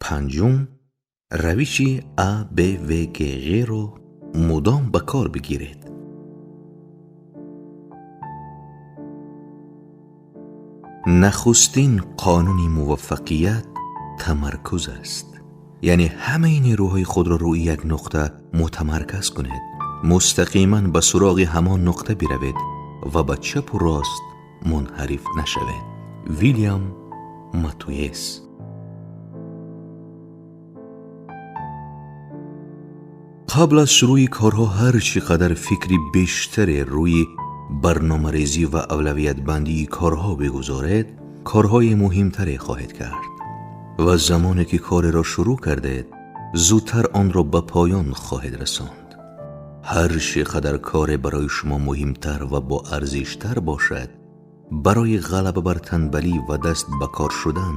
Панҷум, равиши А, Б, В, Г, Ғ-ро мудом ба кор бигиред. Нахустин қонуни муваффақият тамаркуз аст. Яъне ҳамаи нерӯҳои худро рӯи як нуқта мутамарказ кунед. Мустақиман ба суроғи ҳамон нуқта биравед ва ба чапу рост мунҳариф нашавед. Вилям Матуес. Қабл аз шурӯи корҳо ҳар чӣ қадар фикри бештаре рӯи барномарезӣ ва авлавиятбандии корҳо бигузоред, корҳои муҳимтаре хоҳед кард. Ва замоне ки кореро шурӯъ кардед, зудтар онро ба поён хоҳед расонд. Ҳар чӣ қадар коре барои шумо муҳимтар ва боарзиштар бошад, барои ғалаба бар танбалӣ ва даст ба кор шудан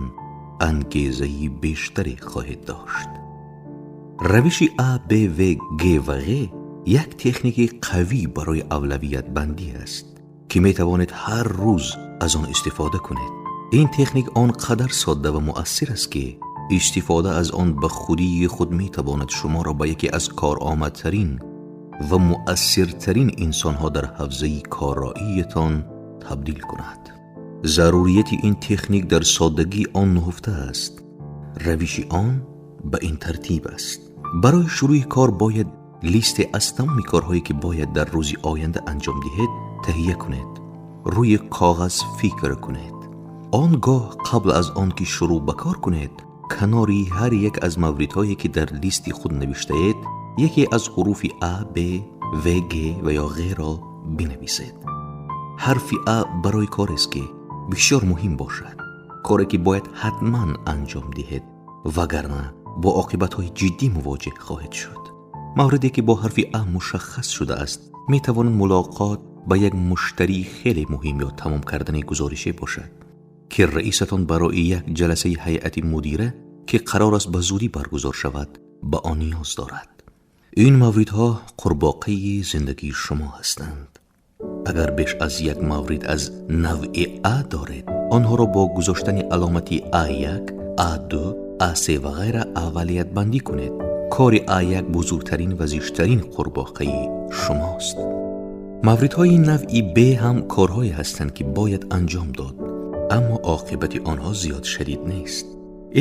ангезаи бештаре хоҳед дошт. Равиши А, Б, В, Г ва Ғ як техники қавӣ барои авлавиятбандӣ аст, ки метавонед ҳар рӯз аз он истифода кунед. Ин техник он қадар содда ва муассир аст, ки истифода аз он ба худии худ метавонад шуморо ба яке аз коромадтарин ва муассиртарин инсонҳо дар ҳавзаи корроиятон табдил кунад. Зарурияти ин техник дар соддагии он нуҳуфта аст. Равиши он ба ин тартиб аст. Барои шурӯи кор бояд листе аз тамоми корҳое ки бояд дар рӯзи оянда анҷом диҳед таҳия кунед. Рӯи коғаз фикр кунед. Он гоҳ қабл аз он ки шурӯъ ба кор кунед, канори ҳар як аз мавридҳое ки дар листи худ навиштаед, яке аз ҳуруфи А, Б, В, Г ва ё Ғ-ро бинависед. Ҳарфи А барои корест ки бисёр муҳим бошад, коре ки бояд ҳатман анҷом диҳед, вагарна бо оқибатҳои ҷиддӣ мувоҷеҳ хоҳед шуд. Мавриде ки бо ҳарфи А мушаххас шудааст, метавонад мулоқот ба як муштарии хеле муҳим ё тамом кардани гузорише бошад, ки раисатон барои як ҷаласаи ҳайати мудира ки қарор аст ба зудӣ баргузор шавад, ба он ниёз дорад. Ин мавридҳо қурбоқаи зиндагии шумо ҳастанд. Агар беш аз як маврид аз навъи А доред, онҳоро бо гузоштани аломати А1, А2, А3 ва ғайра аввалиятбандӣ кунед. Кори А1 бузургтарин ва зиштарин қурбоқаи шумост. Мавридҳои навъи Б ҳам корҳое ҳастанд, ки бояд анҷом дод, аммо оқибати онҳо зиёд шадид нест.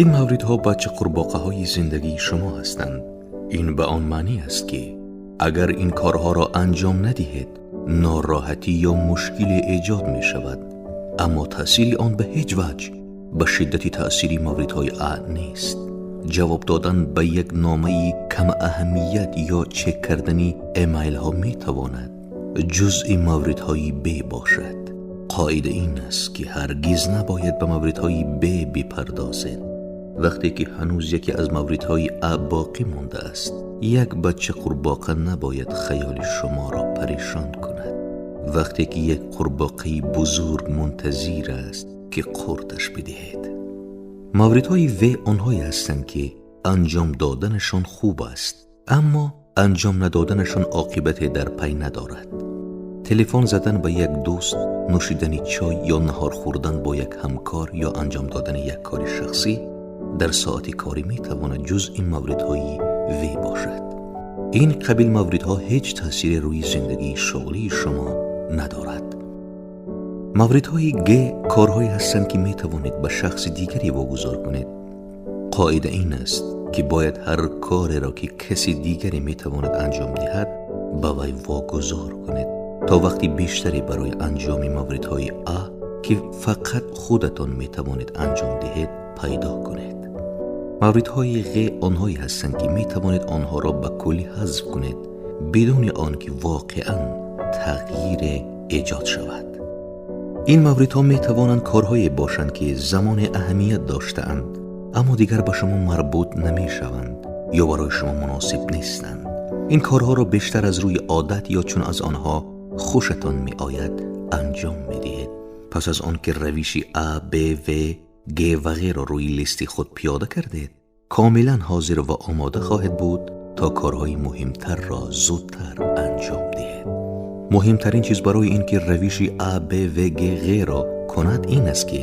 Ин мавридҳо бача қурбоқаҳои зиндагии шумо ҳастанд. Ин ба он маънӣ аст, ки агар ин корҳоро анҷом надиҳед, нороҳатӣ ё мушкиле эҷод мешавад, аммо таъсири он ба ҳеҷ ваҷҳ ба шиддати таъсири мавридҳои А нест. Ҷавоб додан ба як номаи камааҳамият ё чек кардани эмайлҳо метавонад ҷузъи мавридҳои Б бошад. Қоида ин аст, ки ҳаргиз набояд ба мавридҳои Б бипардозед. Вақте ки ҳанӯз яке аз мавридҳои А боқӣ мондааст, як бача қурбоқа набояд хаёли шуморо парешон кунад. Вақте ки як қурбоқаи бузург мунтазир аст, ки қурташ бидиҳед. Мавридҳои В онҳое ҳастанд, ки анҷом доданашон хуб аст, аммо анҷом надоданашон оқибате дар пай надорад. Телефон задан ба як дӯст, нӯшидани чой ё наҳор хӯрдан бо як ҳамкор ё анҷом додани як кори шахсӣ дар соати корӣ метавонад ҷузъи мавридҳои В бошад. Ин қабил мавридҳо ҳеҷ таъсире рӯи зиндагии шуғлии шумо надорад. Мавридҳои Г корҳое ҳастанд, ки метавонед ба шахси дигаре вогузор кунед. Қоида ин аст, ки бояд ҳар кореро ки каси дигаре метавонад анҷом диҳад, ба вай вогузор кунед, то вақти бештаре барои анҷоми мавридҳои А, ки фақат худатон метавонед анҷом диҳед, пайдо кунед. Мавридҳои Ғ онҳое ҳастанд, ки метавонед онҳоро ба куллӣ ҳазф кунед, бидуни он ки воқеан тағйире эҷод шавад. Ин мавридҳо метавонанд корҳое бошанд, ки замоне аҳамият доштаанд, аммо дигар ба шумо марбут намешаванд ё барои шумо муносиб нестанд. Ин корҳоро бештар аз рӯи одат ё чун аз онҳо хушатон меояд анҷом медиҳед. Пас аз он ки равиши А, Б, В, Г ва Ғ-ро рӯи листи худ пиёда кардед, комилан ҳозир ва омода хоҳед буд то корҳои муҳимтарро зудтар анҷом диҳед. Муҳимтарин чиз барои ин ки равиши А, Б, В, Г, Ғ-ро кунад ин аст, ки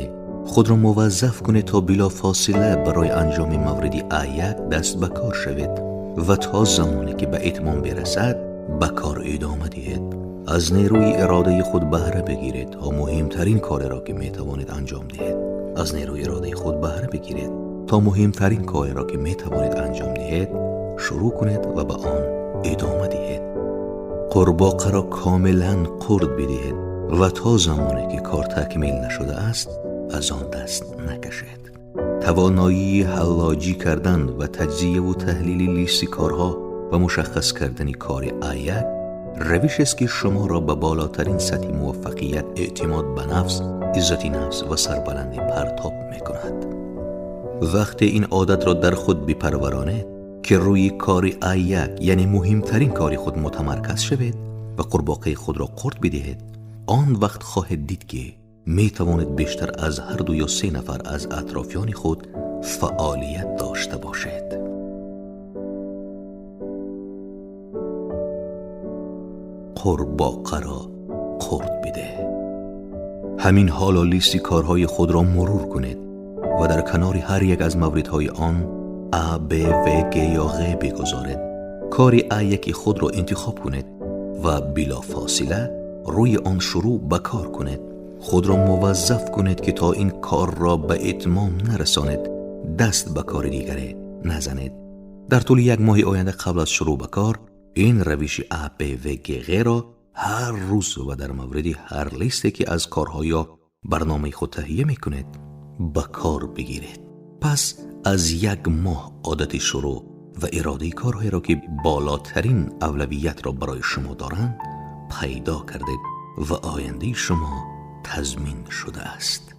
Худро муваззаф кунед то билофосила барои анҷоми мавриди А1 даст ба кор шавед ва то замоне ки ба итмом бирасад ба кор идома диҳед. Аз нерӯи иродаи худ баҳра бигиред то муҳимтарин кореро ки метавонед анҷом диҳед. Аз нерӯи иродаи худ баҳра бигиред то муҳимтарин кореро ки метавонед анҷом диҳед шурӯъ кунед ва ба он идома диҳед. Қурбоқаро комилан қурт бидиҳед ва то замоне ки кор такмил нашудааст аз он даст накашед. Тавоноии ҳаллоҷӣ кардан ва таҷзияву таҳлили листи корҳо ва мушаххас кардани кори А1 равишест ки шуморо ба болотарин сатҳи муваффақият, эътимод ба нафс, иззати нафс ва сарбаландӣ партоб мекунад. Вақте ин одатро дар худ бипарваронед ки рӯи кори А1, яъне муҳимтарин кори худ мутамарказ шавед ва қурбоқаи худро қурт бидиҳед, он вақт хоҳед дид ки метавонед бештар аз ҳар ду ё се нафар аз атрофиёни худ фаъолият дошта бошед. Қурбоқаро қурт бидеҳ. Ҳамин ҳоло листи корҳои худро мурур кунед ва дар канори ҳар як аз мавридҳои он А, Б, В, Г ё Ғ бигузоред. Кори А1 худро интихоб кунед ва билофосила рӯи он шурӯъ ба кор кунед. Худро муваззаф кунед ки то ин корро ба итмом нарасонед даст ба кори дигаре назанед. Дар тӯли як моҳи оянда қабл аз шурӯъ ба кор ин равиши А, Б, В, Г, Ғ-ро ҳар рӯз ва дар мавриди ҳар листе ки аз корҳо ё барномаи худ таҳия мекунед ба кор бигиред. Пас аз як моҳ одати шурӯъ ва иродаи корҳоеро ки болотарин авлавиятро барои шумо доранд пайдо кардед ва ояндаи шумо тазмин шудааст.